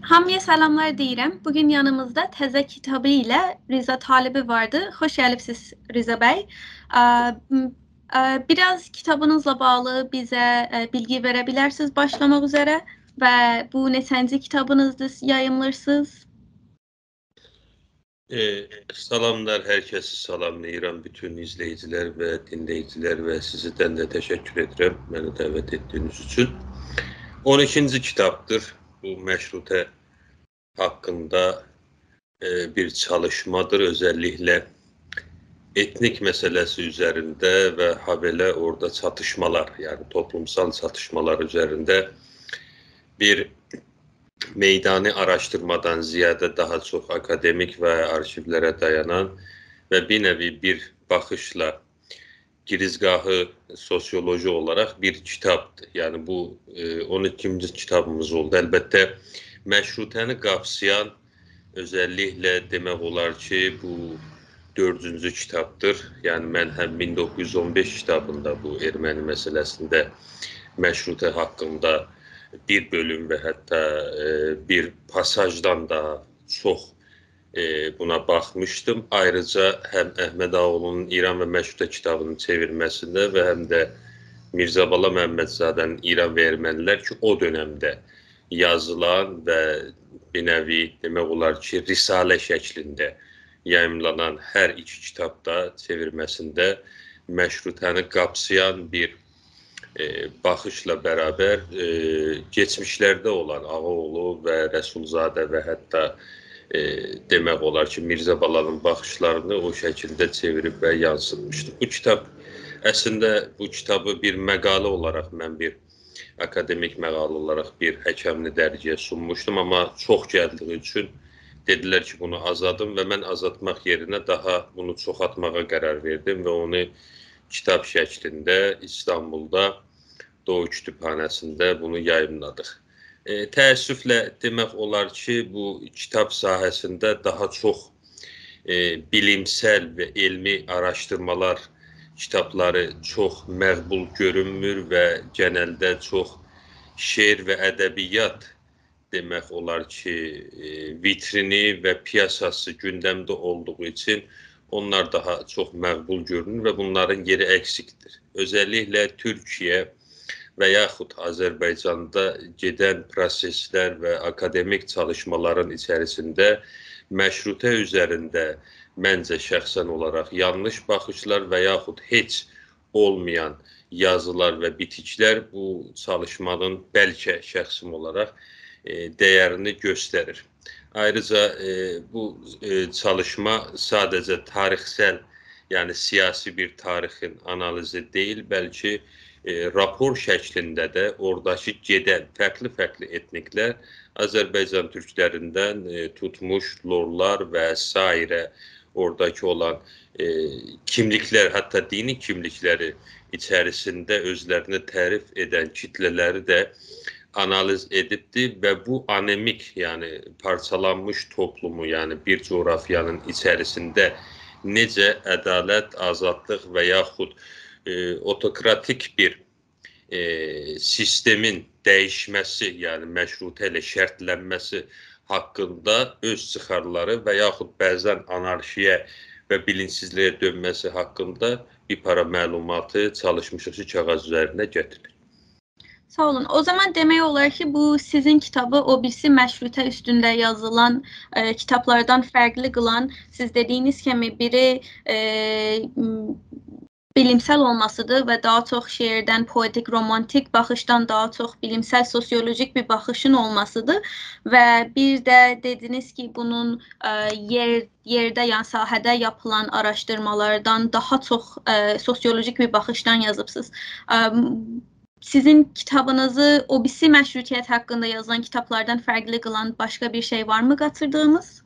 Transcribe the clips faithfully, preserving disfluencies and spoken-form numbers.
هامییا سلاملار دئییرم. بوگون یانیمیزدا تزه کیتابی ایله رضا طالبی واردی. خوش گلیبسیز، رضا بی. ا، م، ا، بیر آز کیتابینیزلا باغلی بیزه، ا، بیلگی وئره بیلرسینیز باشلاماق اوزره و بو نئچنجی کیتابینیزدیر، یاییملاییرسینیز؟ ائ، سلاملار، هر کسی سلاملاییرام، بوتون ایزله‌ییجیلر و دینله‌ییجیلر و سیزدن ده تشکر ائدیرم منی دعوت ائتدیگینیز اوچون. اون ایکینجی کیتابدیر. بو مشروطه حاقیندا، ائ، بیر چالیشمادیر. اؤزللیکله ائتنیک مسئله‌سی اوزرینده و هابئله اورادا چاتیشمالار، یعنی توپلومسال چاتیشمالار اوزرینده بیر میدانی آراشدیرمادان زیاده داها چوخ آکادمیک و آرشیولره دایانان و بیر نوعی بیر باخیشلا گیریزگاهی سوسیولوژی اولاراق بیر کیتابدیر. یعنی بو، ائ، اون ایکینجی کیتابیمیز اولدو. البته، مشروطه‌نی قاپسایان، اؤزللیکله دئمک اولار کی، بو دؤردونجو کیتابدیر. یعنی من هم مین دوققوز یوز اون بئش کیتابیندا بو ائرمنی مسئله‌سینده مشروطه حاقیندا بیر بؤلوم و حتی، ائ، بیر پاساژدان دا چوخ، ائ، بونا باخمیشدیم. آیریجا هم احمد آقاوغلونون ایران و مشروطه کیتابینین چئویرمه‌سینده و هم ده میرزابالا محمدزاده‌نین ایران و ارمنیلر کی، او دؤنمده یازیلان و بیر نوعی دئمک اولار کی، رساله شکلینده یاییملانان هر ایکی کیتاب دا چئویرمه‌سینده مشروطه‌نی قاپسایان بیر، ائ، باخیشلا برابر، ائ، کئچمیشلرده اولان آقاوغلو و رسولزاده و حتی، ائ، دئمک اولار کی، میرزابالانین باخیشلارینی او شکیلده چئویریب و یانسیتمیشدی. بو کیتاب، اصلینده بو کیتابی بیر مقاله اولاراق من بیر آکادمیک مقاله اولاراق بیر حکملی درگی‌یه سونموشدوم، آمما چوخ گلدیگی اوچون دئدیلر کی، بونو آزادین و من آزالتماق یئرینه داها بونو چوخالتماغا قرار وئردیم و اونو کیتاب شکلینده ایستانبولدا دوغو کتابخانه‌سینده بونو یاییملادیق. ائ، تأسفله دئمک اولار کی، بو کیتاب ساحه‌سینده داها چوخ، ائ، بیلیمسل و علمی آراشدیرمالار کیتابلاری چوخ مقبول گؤرونمور و گئنلده چوخ شعر و ادبیات دئمک اولار کی، ائ، ویترینی و پیاساسی گوندمده اولدوغو اوچون اونلار داها چوخ مقبول گؤرونور و بونلارین یئری اکسیکدیر. اؤزللیکله تورکیه و یاخود آذربایجاندا گئدن پروسئسلر و آکادمیک چالیشمالارین ایچریسینده مشروطه اوزرینده منجه شخصاً اولاراق یانلیش باخیشلار و یاخود هئچ اولمایان یازیلار و بیتیکلر بو چالیشمانین بلکه شخصیم اولاراق، ائ، دیرینی گؤستریر. آیریجا، ائ، بو، ائ، چالیشما ساده‌جه تاریخسل، یعنی سیاسی بیر تاریخین آنالیزی دئییل، بلکه، ائ، راپور شکلینده ده اوراداکی گئدن فرقلی-فرقلی ائتنیکلر، آذربایجان تورکلریندن، ائ، توتموش لورلار و سایره اوراداکی اولان، ائ، کیملیکلر، حتی دینی کیملیکلری ایچریسینده اؤزلرینی تعریف ائدن کیتله‌لری ده آنالیز ائدیبدیر و بو آنمیک، یعنی پارچالانمیش توپلومو، یعنی بیر جغرافیانین ایچریسینده نئجه عدالت، آزادلیق و یاخود، ائ، اوتوکراتیک بیر، ائ، سیستمین دییشمه‌سی، یعنی مشروطه ایله شرطلنمه‌سی حاقیندا اؤز چیخارلاری و یاخود بعضاً آنارشی‌یه و بیلینجسیزلییه دؤنمه‌سی حاقیندا بیر پارا معلوماتی چالیشمیشیق کی، کاغیذ اوزرینده گتیرک. ساغ اولون. او زامان دئمک اولار کی، بو سیزین کیتابی او بیریسی مشروطه اوستونده یازیلان، ائ، کیتابلاردان فرقلی قیلان، سیز دئدیگینیز کیمی بیری، ائ، م، بیلیمسل اولماسیدیر و داها چوخ شعردن، پوئتیک، رومانتیک باخیشدان داها چوخ بیلیمسل، سوسیولوژیک بیر باخیشین اولماسیدیر و بیر ده دئدینیز کی، بونون، ائ، یئر، یئرده، یعنی ساحه‌ده یاپیلان آراشدیرمالاردان داها چوخ، ائ، سوسیولوژیک بیر باخیشدان یازیبسینیز. ائ، سیزین کیتابینیزی او بیریسی مشروطیت حاقیندا یازیلان کیتابلاردان فرقلی قیلان باشقا بیر شئی وارمی قاتیردیغینیز؟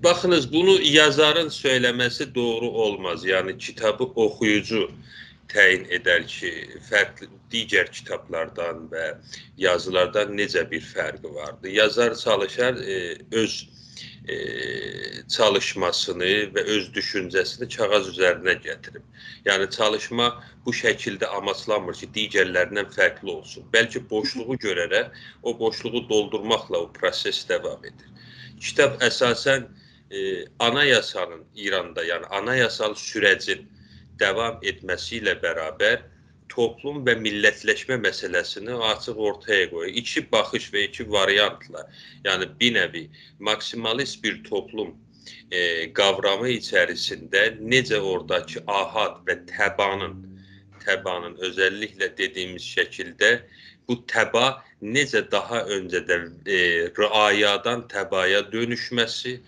باخینیز، بونو یازارین سؤیله‌مه‌سی دوغرو اولماز. یعنی، کیتابی اوخویوجو تعیین ائدر کی، فرقلی، دیگر کیتابلاردان و یازیلاردان نئجه بیر فرقی واردیر. یازار چالیشار، ائ، اؤز ائ، چالیشماسینی و اؤز دوشونجه‌سینی کاغیذ اوزرینه گتیریب. یعنی، چالیشما بو شکیلده آماجلانمیر کی، دیگرلریندن فرقلی اولسون. بلکه بوشلوغو گؤره‌رک، او بوشلوغو دولدورماقلا او پروسس داوام ائدیر. کیتاب اساساً، ائ، آنایاسانین ایراندا، یعنی آنایاسال سوره‌جین داوام ائتمه‌سی ایله برابر توپلوم و میللتلشمه مسئله‌سینی آچیق اورتایا قویور. ایکی باخیش و ایکی واریانتلا، یعنی بیر نوعی ماکسیمالیست بیر توپلوم، ائ، قاورامی ایچریسینده نئجه اوراداکی آحاد و تبانین، تبانین اؤزللیکله دئدیییمیز شکیلده بو تبا نئجه داها اؤنجه‌دن، ائ، رعایادان تبایا دؤنوشمه‌سی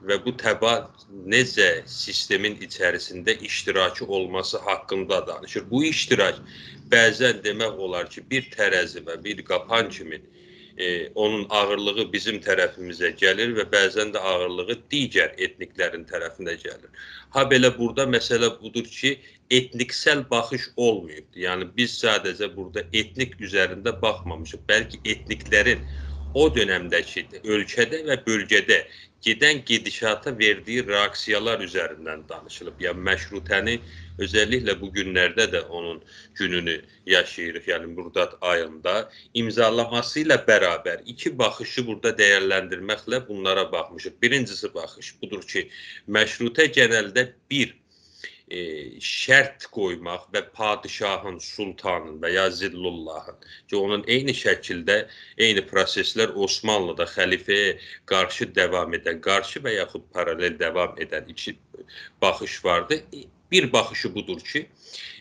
و بو تبا نئجه سیستمین ایچریسینده اشتراکی اولماسی حاقیندا دانیشیر. بو اشتراک بعضاً دئمک اولار کی، بیر ترزی و بیر قاپان کیمی، ائ، اونون آغیرلیغی بیزیم طرفیمیزه گلیر و بعضاً ده آغیرلیغی دیگر ائتنیکلرین طرفینه گلیر. هابئله بورادا مسئله بودور کی، ائتنیکسل باخیش اولماییبدیر. یعنی، بیز ساده‌جه بورادا ائتنیک اوزرینده باخمامیشیق، بلکه ائتنیکلرین او دؤنمده‌کی اؤلکه‌ده و بؤلگه‌ده گئدن گئدیشاتا وئردییی رئاکسییالار اوزریندن دانیشیلیب. یعنی، مشروطه‌نی اؤزللیکله بو گونلرده ده اونون گونونو یاشاییریق، یعنی مرداد آییندا امضالاماسی ایله برابر ایکی باخیشی بورادا دیرلندیرمکله بونلارا باخمیشیق. بیرینجیسی باخیش بودور کی، مشروطه گئنلده بیر، ائ، شرط قویماق و پادشاهین، سلطانین و یا ظل‌اللهین کی، اونون عینی شکیلده، عینی پروسسلر عثمانلیدا خلیفه‌یه قارشی داوام ائدن، قارشی و یاخود پارالل داوام ائدن ایکی باخیش واردی. بیر باخیشی بودور کی،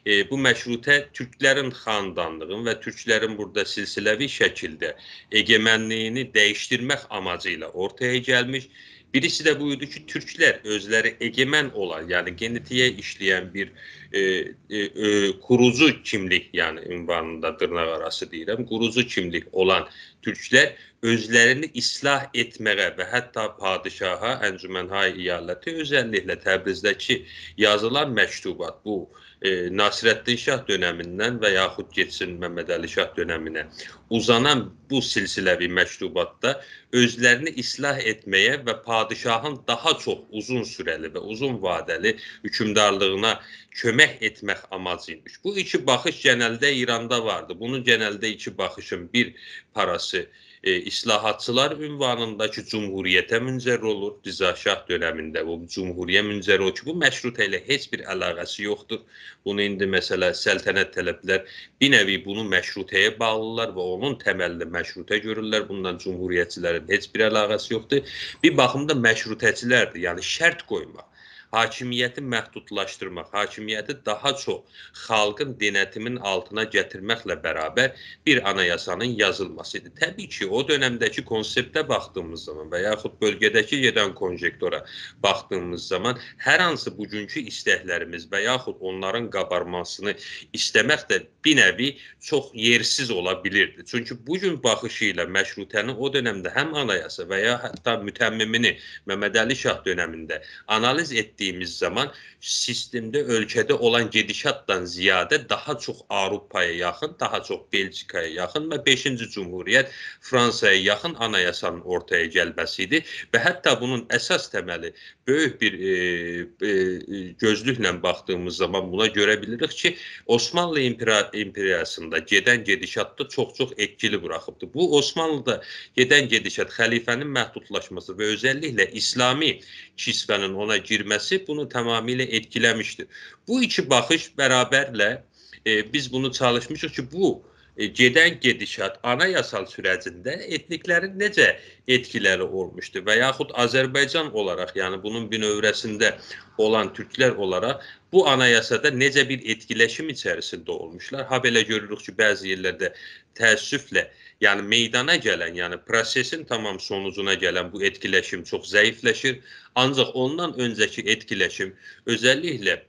ائ، بو مشروطه تورکلرین خاندانلیغین و تورکلرین بورادا سلسله‌وی شکیلده ائگئمنلیگینی دییشدیرمک آماجی ایله اورتایا گلمیش. بیریسی ده بو ایدی کی، تورکلر اؤزلری ائگئمن اولان، یعنی گئنئتییه ایشله‌ین بیر، ائ، ائ، ائ، قوروجو کیملیک، یعنی عنوانیندا دیرناق آراسی دئییرم، قوروجو کیملیک اولان تورکلر اؤزلرینی اصلاح ائتمه‌یه و حتی پادشاها، انجمن‌های ایالتی، اؤزللیکله تبریزده‌کی یازیلان مکتوبات، بو، ائ، ناصرالدین شاه دؤنمیندن و یاخود کئچسین ممدعلی شاه دؤنمینه اوزانان بو سلسله‌وی مکتوباتدا اؤزلرینی اصلاح ائتمه‌یه و پادشاهین داها چوخ اوزون سوره‌لی و اوزون وعده‌لی حکمدارلیغینا کؤمک ائتمک آماجی ایمیش. بو ایکی باخیش گئنلده ایراندا واردی. بونون گئنلده ایکی باخیشین بیر پاراسی، ائ، اصلاحاتچیلار عنوانیندا کی، جمهوریته منجر اولور. رضا شاه دؤنمینده بو جمهوریته منجر اولور کی، بو مشروطه ایله هئچ بیر علاقه‌سی یوخدور. بونو ایندی، مثلا، سلطنت‌طلبلر بیر نوعی بونو مشروطه‌یه باغلیلار و اونون تملینی مشروطه گؤرورلر. بوندان جمهوریتچیلرین هئچ بیر علاقه‌سی یوخدور. بیر باخیمدا مشروطه‌چیلردیر، یعنی شرط قویماق، حاکمیتی محدودلاشدیرماق، حاکمیتی داها چوخ خالقین دئنتیمین آلتینا گتیرمکله برابر بیر آنایاسانین یازیلماسی ایدی. طبیعی کی، او دؤنمده‌کی کونسپته باخدیغیمیز زامان و یاخود بؤلگه‌ده‌کی گئدن کونژکتورا باخدیغیمیز زامان هر هانسی بوگونکو ایستکلریمیز و یاخود اونلارین قابارماسینی ایسته‌مک ده بیر نوعی چوخ یئرسیز اولا بیلیردی. چونکی بو گون باخیشی ایله مشروطه‌نی او دؤنمده هم آنایاسا و یا حتی متممینی ممدعلی شاه دؤنمینده آنالیز ائتدیییمیز زامان سیستمده، اؤلکه‌ده اولان گئدیشاتدان زیاده داها چوخ آوروپایا یاخین، داها چوخ بلژیکایا یاخین و بئشینجی جمهوریت فرانسایا یاخین آنایاسانین اورتایا گلمه‌سی ایدی. و حتی بونون اساس تملی بؤیوک بیر، ائ، ائ، گؤزلوکله باخدیغیمیز زامان بونا گؤره بیلیریک کی، عثمانلی ایمپرا-، ایمپریاسیندا گئدن گئدیشاتدا چوخ-چوخ ائتکیلی بوراخیبدی. بو عثمانلیدا گئدن گئدیشات، خلیفه‌نین محدودلاشماسی و اؤزللیکله اسلامی کسوه‌نین اونا گیرمه‌سی بونو تمامیله ائتکیله‌میشدیر. بو ایکی باخیش برابرله، ائ، بیز بونو چالیشمیشیق کی، بو ائ، گئدن گئدیشات، آنایاسال سوره‌جینده ائتنیکلرین نئجه ائتکیلری اولموشدو و یاخود آذربایجان اولاراق، یعنی بونون بینؤوره‌سینده اولان تورکلر اولاراق بو آنایاسادا نئجه بیر ائتکیلشیم ایچریسینده اولموشلار. هابئله گؤروروک کی، بعضی یئرلرده تأسفله، یعنی میدانا گلن، یعنی پروسسین تمام سونوجونا گلن بو ائتکیلشیم چوخ ضعیفلشیر. آنجاق اوندان اؤنجه‌کی ائتکیلشیم، اؤزللیکله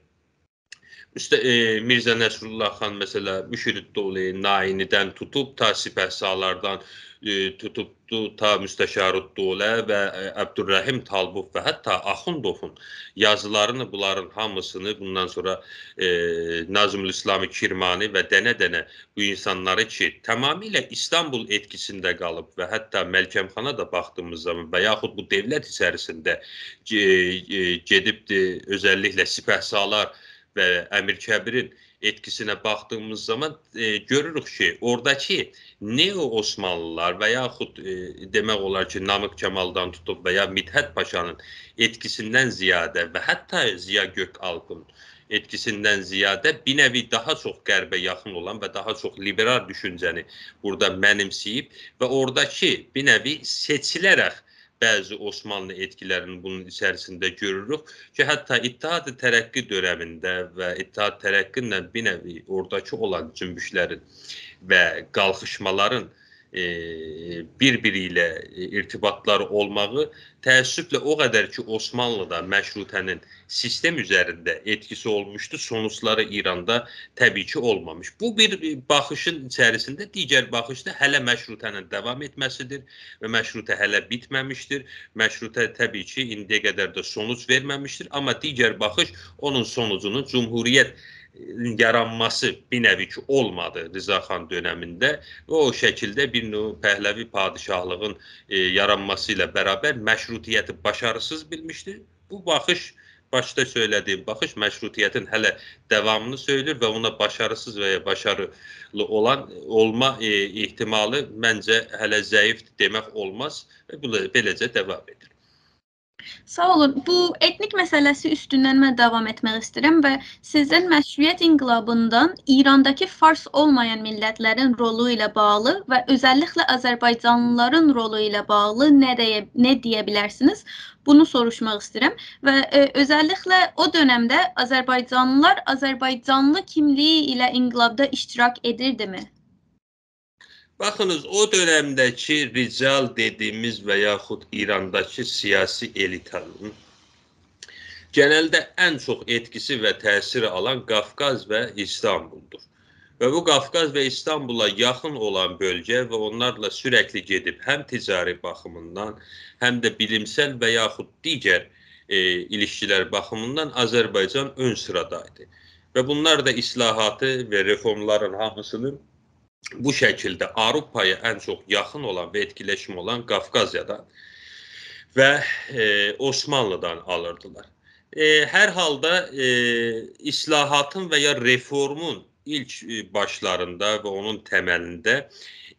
اوسته، ائ، میرزه نصرالله خان، مثلا، مشیرالدوله نائینی‌دن توتوب، تا سپهسالاردان، ائ، توتوبدو، تا مستشارالدوله و، ائ، عبدالرحیم طالبوف و حتی آخوندوفون یازیلارینی، بونلارین هامیسینی، بوندان سونرا، ائ، نظم الاسلام کرمانی و دنه-دنه بو اینسانلاری کی، تمامیله ایستانبول ائتکیسینده قالیب و حتی ملکم‌خانا دا باخدیغیمیز زامان و یاخود بو دؤولت ایچریسینده گئ-، ائ، گئدیبدی، اؤزللیکله سپهسالار و امیر کبیرین ائتکیسینه باخدیغیمیز زامان، ائ، گؤروروک کی، اوراداکی نئو عثمانلیلار و یاخود، ائ، دئمک اولار کی، نامیق کمالدان توتوب و یا مدحت پاشانین ائتکیسیندن زیاده و حتی ضیا گؤک‌آلپین ائتکیسیندن زیاده بیر نوع داها چوخ غربه یاخین اولان و داها چوخ لیبرال دوشونجه‌نی بورادا منیمسه‌ییب و اوراداکی بیر نوع سئچیله‌رک بعضی عثمانلی ائتکیلرینی بونون ایچریسینده گؤروروک کی، حتی اتحاد ترقی دؤنمینده و اتحاد ترقی ایله بیر نوع اوراداکی اولان جنبشلرین و قالخیشمالارین، ائ، بیر-بیری ایله، ائ، ارتباطلاری اولماغی تأسفله او قدر کی، عثمانلیدا مشروطه‌نین سیستم اوزرینده ائتکیسی اولموشدو، سونوجلاری ایراندا طبیعی کی، اولمامیش. بو بیر باخیشین ایچریسینده دیگر باخیش دا هله مشروطه‌نین داوام ائتمه‌سیدیر و مشروطه هله بیتمه‌میشدیر. مشروطه طبیعی کی، ایندیه قدر ده سونوج وئرمه‌میشدیر، آمما دیگر باخیش اونون سونوجونون جمهوریت یارانماسی بیر نوع کی، اولمادی رضا خان دؤنمینده و او شکیلده بیر نوع پهلوی پادشاهلیغین، ائ، یارانماسی ایله برابر مشروطیتی باشاریسیز بیلمیشدی. بو باخیش، باشدا سؤیله‌دیگیم باخیش مشروطیتین هله داوامینی سؤیلور و اونا باشاریسیز و یا باشاریلی اولان، اولما، ائ، احتمالی منجه هله ضعیفدیر دئمک اولماز و بو دا بئله‌جه داوام ائدیر. ساغ اولون. بو ائتنیک مسئله‌سی اوستوندن من داوام ائتمک ایسته‌ییرم و سیزدن مشروطیت انقلابیندان ایرانداکی فارس اولمایان میللتلرین رولو ایله باغلی و اؤزللیکله آذربایجانلیلارین رولو ایله باغلی نه دئیه، نه دئیه بیلرسینیز؟ بونو سوروشماق ایسته‌ییرم. و، ائ، اؤزللیکله او دؤنمده آذربایجانلیلار آذربایجانلی کیملیگی ایله انقلابدا اشتراک ائدیردیمی؟ باخینیز، او دؤنمده‌کی رجال دئدیگیمیز و یاخود ایرانداکی سیاسی الیتانین گئنلده ان چوخ ائتکیسی و تأثیری آلان قافقاز و ایستانبولدور. و بو قافقاز و ایستانبولا یاخین اولان بؤلگه و اونلارلا سورکلی گئدیب هم تجاری باخیمیندان، هم ده بیلیمسل و یاخود دیگر، ائ، ایلیشکیلر باخیمیندان آذربایجان اؤن سیرادایدی. و بونلار دا اصلاحاتی و رفورملارین هامیسینی بو شکیلده آوروپایا ان چوخ یاخین اولان و ائتکیلشیمی اولان قافقازیادان و، ائ، عثمانلیدان آلیردیلار. ائ، هر حالدا، ائ، اصلاحاتین و یا رفورمون ایلک، ائ، باشلاریندا و اونون تملینده،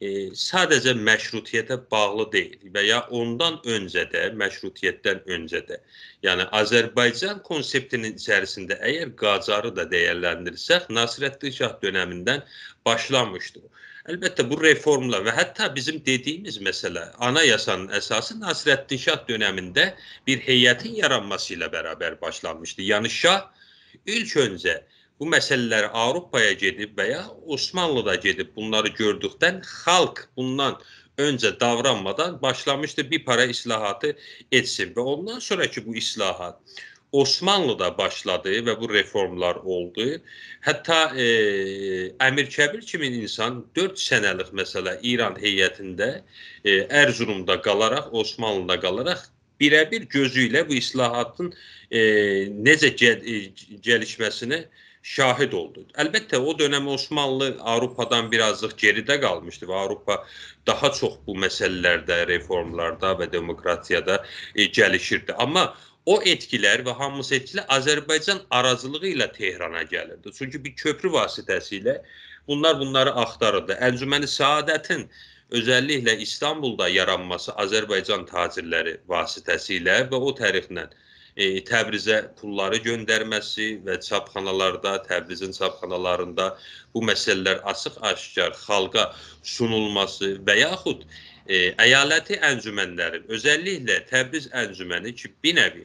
ائ، ساده‌جه مشروطیته باغلی دئییل و یا اوندان اؤنجه ده، مشروطیتدن اؤنجه ده، یعنی آذربایجان کونسپتینین ایچریسینده اگر قاجاری دا دیرلندیرسک، ناصرالدین شاه دؤنمیندن باشلامیشدی. البته، بو رفورملار و حتی بیزیم دئدیگیمیز مسئله، آنایاسانین اساسی ناصرالدین شاه دؤنمینده بیر هیئتین یارانماسی ایله برابر باشلانمیشدی. یعنی شاه ایلک اؤنجه بو مسئله‌لری آوروپایا گئدیب و یا عثمانلیدا گئدیب بونلاری گؤردوکدن خالق بوندان اؤنجه داورانمادان باشلامیشدی بیر پارا اصلاحاتی ائتسین و اوندان سونرا کی بو اصلاحات عثمانلیدا باشلادی و بو رفورملار اولدو. حتی، ائ، امیر کبیر کیمی اینسان دؤرد سنه‌لیک مثلا ایران هیئتینده، ائ، ارزرومدا قالاراق، عثمانلیدا قالاراق بیره‌بیر گؤزو ایله بو اصلاحاتین، ائ، نئجه گل-، ائ، گلیشمه‌سینه شاهد اولدو. البته، او دؤنم عثمانلی آوروپادان بیر آزلیق گئریده قالمیشدی و آوروپا داها چوخ بو مسئله‌لرده، رفورملاردا و دموکراسیادا، ائ، گلیشیردی. آمما او ائتکیلر و هامیسی ائتکیلر آذربایجان آراجیلیغی ایله تهرانا گلیردی. چونکی بیر کؤپرو واسطه‌سیله بونلار بونلاری آختاریردی. انجمن سعادتین اؤزللیکله ایستانبولدا یارانماسی آذربایجان تاجرلری واسطه‌سیله و او طریقله، ائ، تبریزه پوللاری گؤندرمه‌سی و چاپخانالاردا، تبریزین چاپخانالاریندا بو مسئله‌لر آچیق-آشکار خالقا سونولماسی و یاخود، ائ، ایالتی انجمنلرین، اؤزللیکله تبریز انجمنی کی، بیر نوع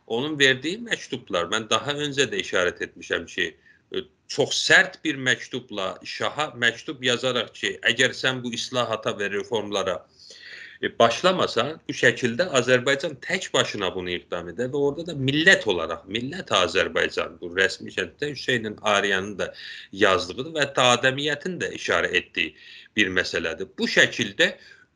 اونون وئردیگی مکتوبلار، من داها اؤنجه ده اشارت ائتمیشم کی، ائ، چوخ سرت بیر مکتوبلا شاها مکتوب یازاراق کی، اگر سن بو اصلاحاتا و رفورملارا ائ، باشلاماسا، بو شکیلده آذربایجان تک باشینا بونو اقدام ائدر و اورادا دا میللت اولاراق، میللت آذربایجان، بو رسمی شکیلده حسین آریانین دا یازدیغیدیر و حتی آدمیتین ده ایشاره ائتدیگی بیر مسئله‌دیر. بو شکیلده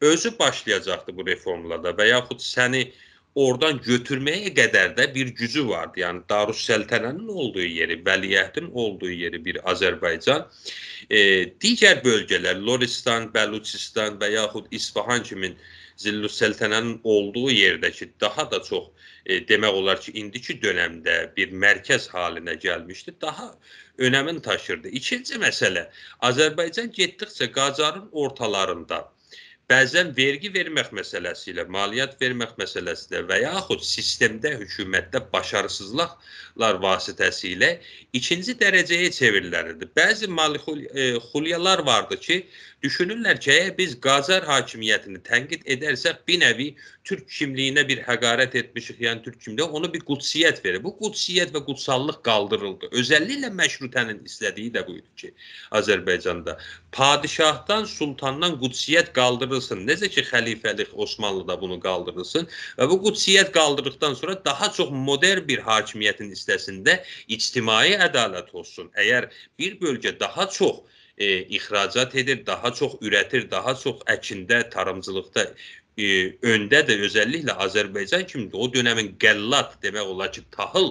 اؤزو باشلایاجاقدیر بو رفورملاردا و یاخود سنی اورادان گؤتورمه‌یه قدر ده بیر گوجو واردی. یعنی دارالسلطنه‌نین اولدوغو یئری، ولیعهدین اولدوغو یئری بیر آذربایجان، ائ، دیگر بؤلگه‌لر، لرستان، بلوچستان و یاخود اصفهان کیمی ظل‌السلطنه‌نین اولدوغو یئرده کی، داها دا چوخ، ائ، دئمک اولار کی، ایندیکی دؤنمده بیر مرکز حالینه گلمیشدی، داها اؤنمین داشیردی. ایکینجی مسئله، آذربایجان گئتدیکجه قاجارین اورتالاریندا بعضا وئرگی وئرمک مسئله‌سی ایله، مالیات وئرمک مسئله‌سی ایله و یاخود سیستمده، حکومتده باشاریسیزلیقلار واسطه‌سیله ایکینجی درجه‌یه چئوریلیردی. بعضی مالیخول-، ائ، خولالار واردی کی، دوشونورلر کی، اگر بیز قاجار حاکمیتینی تنقید ائدرسک، بیر نوعی تورک کیملیگینه بیر حقارت ائتمیشیک، یعنی تورک کیملیگی، اونو بیر قدسیت وئریر. بو قدسیت و قدساللیق قالدیریلدی. اؤزللیکله مشروطه‌نین ایسته‌دیگی ده بو ایدی کی، آذربایجاندا پادشاهدان، سلطاندان قدسیت قالدیریلسین. نئجه کی، خلیفه‌لیک عثمانلیدا بونو قالدیریلسین و بو قدسیت قالدیردیقدان سونرا داها چوخ مدرن بیر حاکمیتین ایسته‌سینده اجتماعی عدالت اولسون. اگر بیر بؤلگه داها چوخ، ائ، اخراجات ائدیر، داها چوخ اوره‌تیر، داها چوخ اکینده، تاریمچیلیقدا ائ، اؤنده‌دیر، اؤزللیکله آذربایجان کیمیدیر. او دؤنمین غلات، دئمک اولار کی، تاخیل،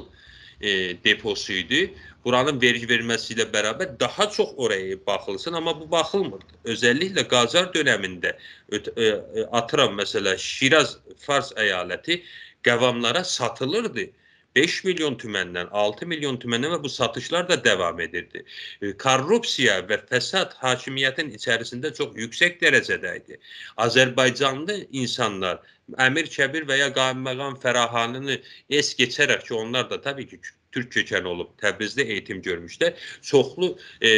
ائ، دئپوسو ایدی. بورانین وئرگی وئرمه‌سی ایله برابر داها چوخ اورایا باخیلسین، آمما بو باخیلمیردی. اؤزللیکله قاجار دؤنمینده، اؤت-، ائ، ائ، آتیرام، مثلا، شیراز، فارس ایالتی قواملارا ساتیلیردی. بئش میلیون تومندن، آلتی میلیون تومندن و بو ساتیشلار دا داوام ائدیردی. ائ، کورروپسیا و فساد حاکمیتین ایچریسینده چوخ یوکسک درجه‌ده ایدی. آذربایجانلی اینسانلار امیر کبیر و یا قائم‌مقام فراهانی‌نی اس کئچه‌رک کی، اونلار دا طبیعی کی، تورک کؤکنلی اولوب، تبریزده ائییتیم گؤرموشلر. چوخلو، ائ،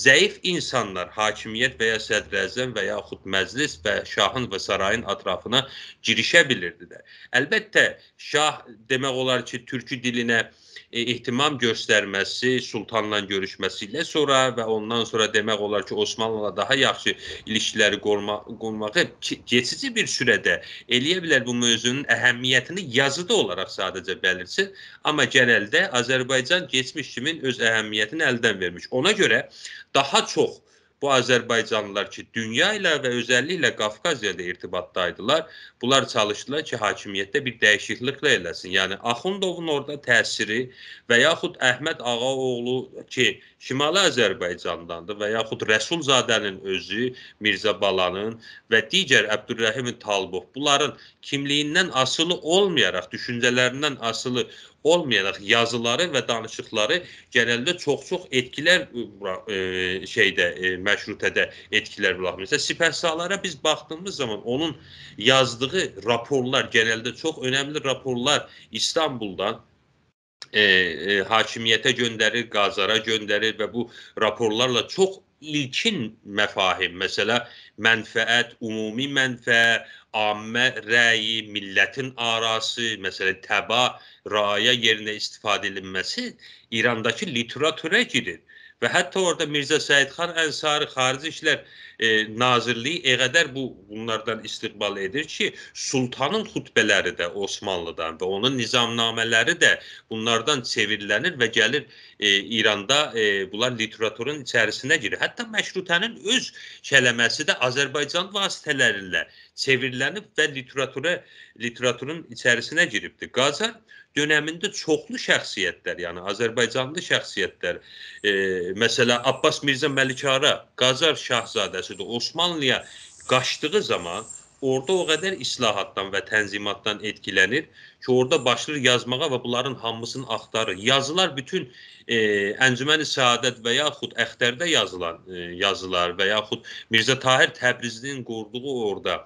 ضعیف اینسانلار حاکمیت و یا صدراعظم و یاخود مجلس و شاهین و سارایین اطرافینا گیریشه بیلیردیلر. البته، شاه دئمک اولار کی، تورکو دیلینه، ائ، اهتمام گؤسترمه‌سی، سلطانلا گؤروشمه‌سی ایله سونرا و اوندان سونرا دئمک اولار کی، عثمانلی‌یلا داها یاخشی ایلیشکیلری قورما-، قورماغی کی-، کئچیجی بیر سوره‌ده ائلیه بیلر بو موضوعنون اهمیتینی یازیدا اولاراق ساده‌جه بلیرسین. آمما گئنلده آذربایجان کئچمیش کیمین اؤز اهمیتینی الدن وئرمیش. اونا گؤره داها چوخ بو آذربایجانلیلار کی، دونیا ایله و اؤزللیکله قافقازیا ایله ارتباطدایدیلار، بونلار چالیشدیلار کی، حاکمیتده بیر دییشیکلیکلر ائله‌سین. یعنی، آخوندووون اورادا تأثیری و یاخود احمد آغااوغلو کی، شمالی آذربایجانداندیر و یاخود رسول‌زاده‌نین اؤزو، میرزه بالانین و دیگر عبدالرحیم طالبوف، بونلارین کیملیگیندن آسیلی اولمایاراق، دوشونجه‌لریندن آسیلی اولمایاراق یازیلاری و دانیشیقلاری گئنلده چوخ-چوخ ائتکیلر، ائ، شئیده، ائ، مشروطه‌ده ائتکیلر بوراخمیش. مثلا، سپهسالارا بیز باخدیغیمیز زامان اونون یازدیغی راپورلار، گئنلده چوخ اؤنملی راپورلار ایستانبولدان، ائ، ائ، حاکمیته گؤندریر، قاجارا گؤندریر و بو راپورلارلا چوخ ایلکین مفاهیم، مثلا، منفعت، عمومی منفعه، عامه رأیی، میللتین آراسی، مثلا، تبا، رعایا یئرینه استفاده ائدیلمه‌سی ایرانداکی لیتراتورا گیریر. و حتی اورادا میرزه سعیدخان انصاری، خارجی ایشلر، ائ، ناظیرلیگی ائ قدر بو، بونلاردان استقبال ائدیر کی، سلطانین خطبه‌لری ده عثمانلیدان و اونون نظامنامه‌لری ده بونلاردان چئوریلنیر و گلیر، ائ، ایراندا، ائ، بونلار لیتراتورون ایچریسینه گیریر. حتی مشروطه‌نین اؤز کلمه‌سی ده آذربایجان واسطه‌لری ایله چئوریلنیب و لیتراتورا، لیتراتورون ایچریسینه گیریبدیر. قاجار دؤنمینده چوخلو شخصیتلر، یعنی آذربایجانلی شخصیتلر، ائ، مثلا، عباس میرزه ملک‌آرا، قاجار شاهزاده‌سیدیر، عثمانلی‌یا قاچدیغی زامان اورادا او قدر اصلاحاتدان و تنظیماتدان ائتکیلنیر کی، اورادا باشلاییر یازماغا و بونلارین هامیسینی آختاریر. یازیلار بوتون، ائ، انجمن سعادت و یاخود اخترده یازیلان، ائ، یازیلار و یاخود میرزه طاهر تبریزلی‌نین قوردوغو اورادا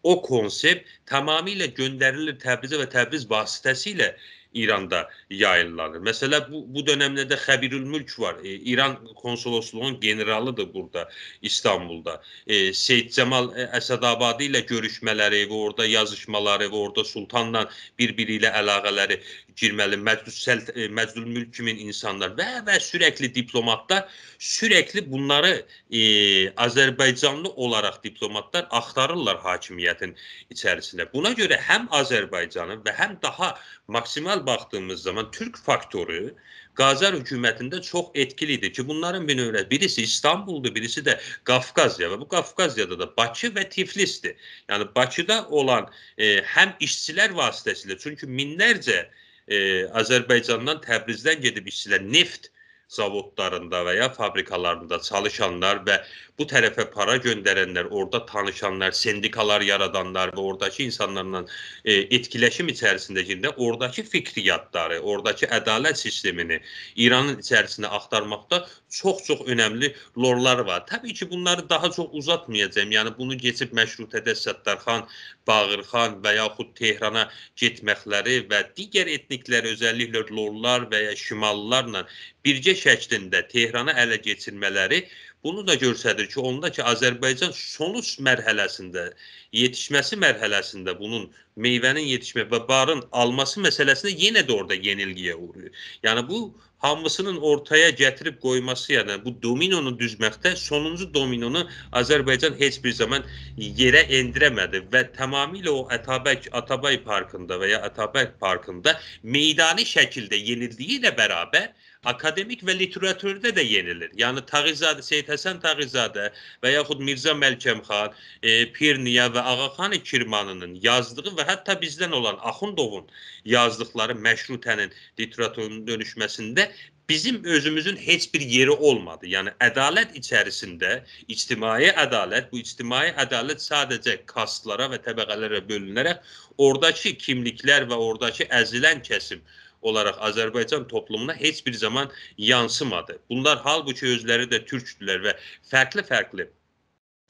او کونسپت تمامیله گؤندریلیر تبریزه و تبریز واسطه‌سیله ایراندا یاییللانیر. مثلا، بو، بو دؤنمده ده خبیرالملک وار. ائ، ایران کونسولوسلوغون گئنرالی‌دیر بورادا، ایستانبولدا. ائ، سید جمال، ائ، اسدآبادی ایله گؤروشمه‌لری و اورادا یازیشمالاری و اورادا سلطانلا بیر-بیری ایله علاقه‌لری گیرمه‌لی، مجدالسلط-، ائ، مجدالملک کیمین اینسانلار و، و سورکلی دیپلوماتلار سورکلی بونلاری، ائ، آذربایجانلی اولاراق دیپلوماتلار آختاریرلار حاکمیتین ایچریسینده. بونا گؤره هم آذربایجانین و هم داها ماکسیمال باخدیغیمیز زامان تورک فاکتورو قاجار حکومتینده چوخ ائتکیلی ایدی کی، بونلارین بیر نؤمره، بیریسی ایستانبولدور، بیریسی ده قافقازیا و بو قافقازیادا دا باکی و تیفلیسدیر. یعنی باکیدا اولان، ائ، هم ایشچیلر واسطه‌سیله، چونکی مینلرجه، ائ، آذربایجاندان، تبریزدن گئدیب ایشچیلر نفت زاوودلاریندا و یا فابریکالاریندا چالیشانلار و بو طرفه پارا گؤندرنلر، اورادا تانیشانلار، سندیکالار یارادانلار و اوراداکی اینسانلارلا، ائ، ائتکیلشیم ایچریسینده گیرنده، اوراداکی فکریاتلاری، اوراداکی عدالت سیستمینی ایرانین ایچریسینده آختارماقدا چوخ-چوخ اؤنملی روللاری وار. طبیعی کی، بونلاری داها چوخ اوزاتمایاجاغام. یعنی، بونو کئچیب مشروطه‌ده ستارخان، باقرخان و یاخود تهرانا گئتمکلری و دیگر ائتنیکلر، اؤزللیکله لورلار و یا شیماللیلارلا بیرگه شکلینده تهرانی اله کئچیرمه‌لری بونو دا گؤستریر کی، اوندا کی، آذربایجان سونوج مرحله‌سینده، یئتیشمه‌سی مرحله‌سینده بونون میوه‌نین یئتیشمه و بارین آلماسی مسئله‌سینده یئنه ده اورادا یئنیلگی‌یه اوغراییر. یعنی، بو هامیسینین اورتایا گتیریب قویماسی، یعنی بو دومینونو دوزمکده سونونجو دومینونو آذربایجان هئچ بیر زامان یئره ائندیره‌مه‌دی و تمامیله او اتابک، آتابای پارکیندا و یا آتابک پارکیندا میدانی شکیلده یئنیلدیگی ایله برابر آکادمیک و لیتراتوردا دا یئنیلیر. یعنی تقی‌زاده، سید حسن تقی‌زاده و یاخود میرزا ملکم خان، ائ، پیر نیا و آقا خان کرمانی‌نین یازدیغی و حتی بیزدن اولان آخوندووون یازدیقلاری مشروطه‌نین لیتراتورونون دؤنوشمه‌سینده بیزیم اؤزوموزون هئچ بیر یئری اولمادی. یعنی عدالت ایچریسینده، اجتماعی عدالت، بو اجتماعی عدالت ساده‌جه کاستلارا و طبقه‌لره بؤلونه‌رک اوراداکی کیملیکلر و اوراداکی ازیلن کسیم اولاراق آذربایجان توپلومونا هئچ بیر زامان یانسیمادی. بونلار حالبوکی اؤزلری ده تورکدولر و فرقلی-فرقلی،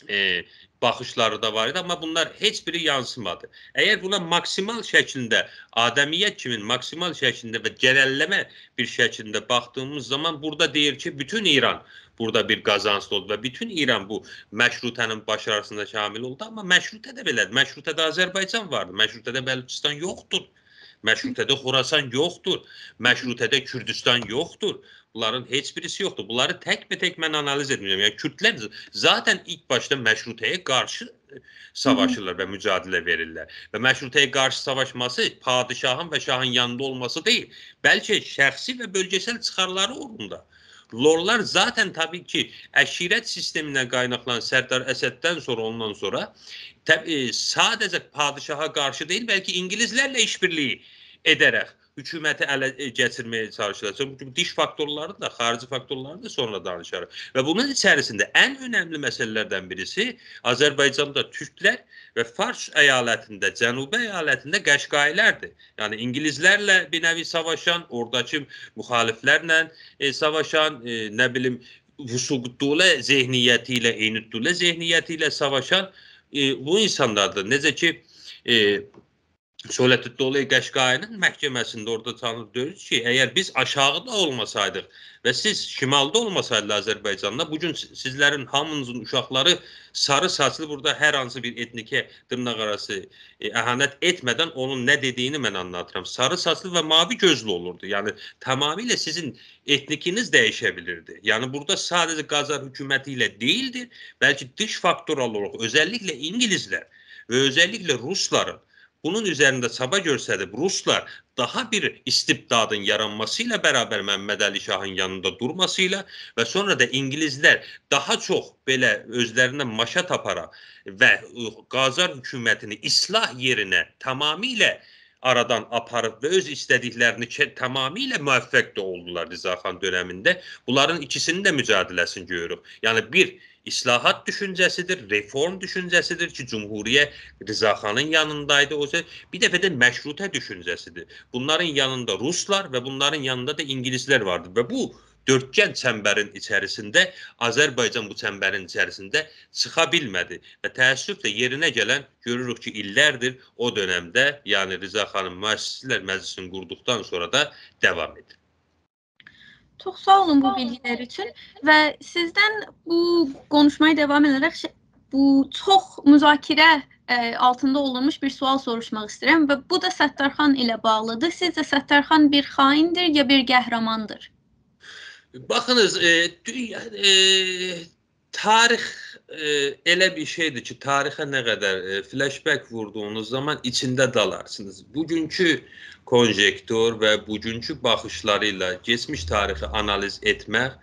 ائ، باخیشلاری دا وار ایدی، آمما بونلار هئچ بیری یانسیمادی. اگر بونا ماکسیمال شکلینده، آدمیت کیمین ماکسیمال شکلینده و گئنلله‌مه بیر شکلینده باخدیغیمیز زامان بورادا دئییر کی، بوتون ایران بورادا بیر قازانجلی اولدو و بوتون ایران بو مشروطه‌نین باشاریسیندا شامل اولدو. آمما مشروطه‌ده بئله‌دیر. مشروطه‌ده آذربایجان واردی. مشروطه‌ده بلوچستان یوخدور. مشروطه‌ده خراسان یوخدور. مشروطه‌ده کوردوستان یوخدور. بونلارین هئچ بیریسی یوخدور. بونلاری تک‌به‌تک من آنالیز ائتمیرم. یعنی، کوردلر ذاتاً ایلک باشدا مشروطه‌یه قارشی ساواشیرلار و مجادله وئریرلر. و مشروطه‌یه قارشی ساواشماسی پادشاهین و شاهین یانیندا اولماسی دئییل، بلکه شخصی و بؤلگه‌سل چیخارلاری اوغروندا. لورلار ذاتاً طبیعی کی، عشیرت سیستمینه قایناقلانان سردار اسددن سونرا، اوندان سونرا طب-، ائ، ساده‌جه پادشاها قارشی دئییل، بلکه اینگیلیسلرله ایش‌بیرلیگی ائده‌رک حکومتی اله، ائ، کئچیرمه‌یه چالیشیرلار. چونکی دیش فاکتورلارینی دا، خاریجی فاکتورلارینی دا سونرا دانیشاریق. و بونون ایچریسینده ان اؤنملی مسئله‌لردن بیریسی آذربایجاندا تورکلر و فارس ایالتینده، جنوبی ایالتینده قشقایی‌لردیر. یعنی اینگیلیسلرله بیر نوع ساواشان، اوراداکی مخالفلرله، ائ، ساواشان، ائ، نه بیلیم، وثوق‌الدوله ذهنیتی ایله، عین‌الدوله ذهنیتی ایله ساواشان، ائ، بو اینسانلاردیر. نئجه کی، ائ، سوله‌ت‌الدوله قشقایی‌نین محکمه‌سینده اورادا جانلی دؤیور کی، اگر بیز آشاغیدا اولماسایدیق و سیز شیمالدا اولماسایدینیز آذربایجاندا، بو گون سی-، سیزلرین هامینیزین اوشاقلاری ساری ساچلی، بورادا هر هانسی بیر ائتنیکه دیرناق آراسی، ائ، اهانت ائتمه‌دن اونون نه دئدیگینی من آنلاتیرام. ساری ساچلی و ماوی گؤزلو اولوردو. یعنی، تمامیله سیزین ائتنیکینیز دییشه بیلیردی. یعنی، بورادا ساده‌جه قاجار حکومتی ایله دئییلدی، بلکه دیش فاکتورال اولاراق، اؤزللیکله اینگیلیسلر و اؤزللیکله روسلارین بونون اوزرینده چابا گؤستریب، روسلار داها بیر استبدادین یارانماسی ایله برابر محمدعلی شاهین یانیندا دورماسی ایله و سونرا دا اینگیلیسلر داها چوخ بئله اؤزلرینه ماشا تاپاراق و، ائ، قاجار حکومتینی اصلاح یئرینه تمامیله آرادان آپاریب و اؤز ایسته‌دیکلرینی کی، تمامیله موفق ده اولدولار رضا خان دؤنمینده. بونلارین ایکیسینین ده مجادله‌سینی گؤروروک. یعنی، بیر اصلاحات دوشونجه‌سیدیر، رفورم دوشونجه‌سیدیر کی، جمهوریت رضا خانین یانیندایدی. او سؤ-، بیر دفعه ده مشروطه دوشونجه‌سیدیر. بونلارین یانیندا روسلار و بونلارین یانیندا دا اینگیلیسلر واردی. و بو دؤردگن چنبرین ایچریسینده، آذربایجان بو چنبرین ایچریسینده چیخا بیلمه‌دی. و تأسفله یئرینه گلن، گؤروروک کی، ایللردیر او دؤنمده، یعنی رضا خانیم مؤسسه‌لر مجلیسینی قوردوقدان سونرا دا داوام ائدیر. چوخ ساغ اولون بو بیلگیلر اوچون. و سیزدن بو قونوشمایا داوام ائده‌رک شئ-، بو چوخ مذاکره، ائ، آلتیندا اولونموش بیر سؤال سوروشماق ایسته‌ییرم و بو دا ستارخان ایله باغلیدیر. سیزجه ستارخان بیر خائندیر یا بیر قهرماندیر؟ باخینیز، ائ، دونیا، ائ، تاریخ، ائ، ائله بیر شئیدیر کی، تاریخه نه قدر، ائ، flashback ووردوغونوز زامان ایچینده قالارسینیز. بوگونکو کونژکتور و بوگونکو باخیشلاری ایله کئچمیش تاریخی آنالیز ائتمک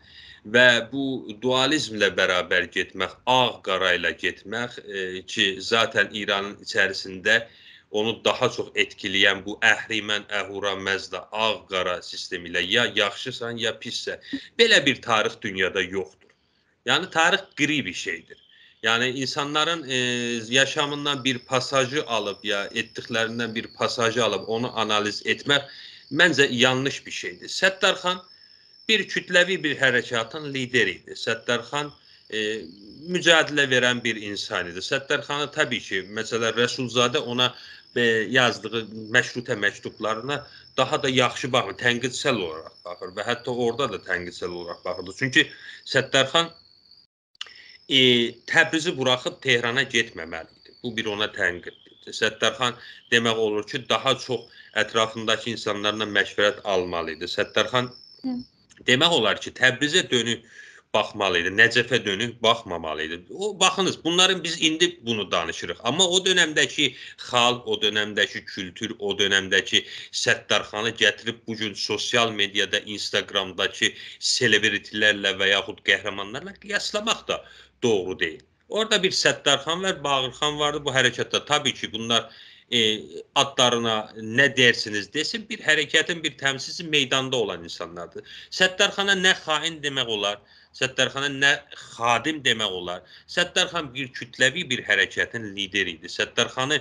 و بو دوآلیزمله برابر گئتمک، آغ-قارا ایله گئتمک، ائ، کی، ذاتاً ایرانین ایچریسینده اونو داها چوخ ائتکیله‌ین بو اهریمن، اهورامزدا، آغ-قارا سیستم ایله یا یاخشیسان، یا پیسسن، بئله بیر تاریخ دونیادا یوخدور. یعنی، تاریخ گری بیر شئیدیر. یعنی، اینسانلارین، ائ، یاشامیندان بیر پاساژی آلیب، یا ائتدیکلریندن بیر پاساژی آلیب، اونو آنالیز ائتمک، منجه، یانلیش بیر شئیدیر. ستارخان بیر کوتله‌وی بیر حرکاتین لیدری ایدی. ستارخان، ائ، مجادله وئرن بیر اینسان ایدی. ستارخانی، طبیعی کی، مثلا، رسول‌زاده اونا، ائ، یازدیغی مشروطه مکتوبلارینا داها دا یاخشی باخیر، تنقیدسل اولاراق باخیر و حتی اورادا دا تنقیدسل اولاراق باخیردی. چونکی ستارخان، ائ، تبریزی بوراخیب تهرانا گئتمه‌مه‌لی ایدی. بو بیر اونا تنقیددیر. ستارخان، دئمک اولور کی، داها چوخ اطرافینداکی اینسانلارلا مشورت آلمالی ایدی. ستارخان، هی، دئمک اولار کی، تبریزه دؤنوب باخمالی ایدی، نجفه دؤنوب باخمامالی ایدی. او، باخینیز، بونلارین بیز ایندی بونو دانیشیریق. آمما او دؤنمده‌کی خالق، او دؤنمده‌کی کولتور، او دؤنمده‌کی ستارخانی گتیریب بو گون سوسیال مئدیادا، اینستاگرامداکی سلبریتی‌لرله و یاخود قهرمانلارلا قیاسلاماق دا دوغرو دئییل. اورادا بیر ستارخان وار، باقرخان واردی بو حرکتده. طبیعی کی، بونلار، ائ، آدلارینا نه دئیرسینیز دئسین، بیر حرکتین بیر تمثیلچیسی، میداندا اولان اینسانلاردیر. ستارخانا نه خائن دئمک اولار، ستارخانا نه خادم دئمک اولار. ستارخان بیر کوتله‌وی بیر حرکتین لیدری ایدی. ستارخانی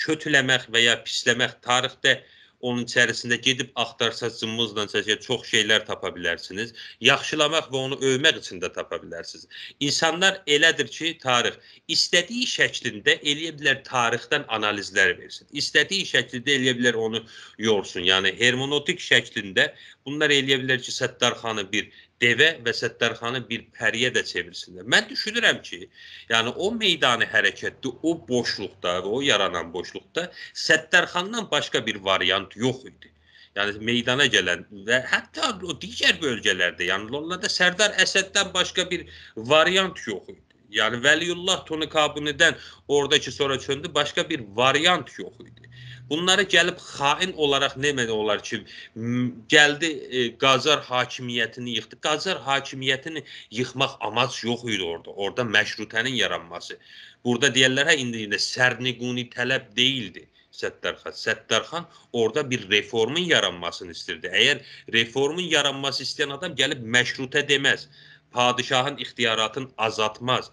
کؤتوله‌مک و یا پیسله‌مک تاریخده اونون ایچریسینده گئدیب آختارساز، جیممازلا چکسز، چوخ شئیلر تاپا بیلرسینیز. یاخشیلاماق و اونو اؤومک اوچون ده تاپا بیلرسینیز. اینسانلار ائله‌دیر کی، تاریخ ایسته‌دیگی شکلینده ائله‌یه بیلر تاریخدن آنالیزلر وئرسین. ایسته‌دیگی شکلینده ائله‌یه بیلر اونو یورسون. یعنی، هرمنوتیک شکلینده بونلار ائله‌یه بیلر کی، ستارخانی بیر دئوه و ستارخانی بیر پری‌یه ده چئویرسینلر. من دوشونورم کی، یعنی، او میدانی حرکتده، او بوشلوقدا و او یارانان بوشلوقدا ستارخاندان باشقا بیر واریانت یوخ ایدی. یعنی، میدانا گلن و حتی او دیگر بؤلگه‌لرده، یعنی، اونلاردا سردار اسددن باشقا بیر واریانت یوخ ایدی. یعنی، ولی‌الله تونی کابینی‌دن اورادا کی، سونرا چؤندو، باشقا بیر واریانت یوخ ایدی. بونلاری گلیب خائن اولاراق نه دئمک اولار کی، م، گلدی، ائ، قاجار حاکمیتینی ییخدی. قاجار حاکمیتینی ییخماق آماج یوخ ایدی اورادا. اورادا مشروطه‌نین یارانماسی. بورادا دئیرلر، هه، ایندی، ایندی سرنگونی‌طلب دئییلدی ستارخان. ستارخان اورادا بیر رفورمون یارانماسینی ایستیردی. اگر رفورمون یارانماسی ایسته‌ین آدام گلیب مشروطه دئمز، پادشاهین اختیاراتینی آزالتماز،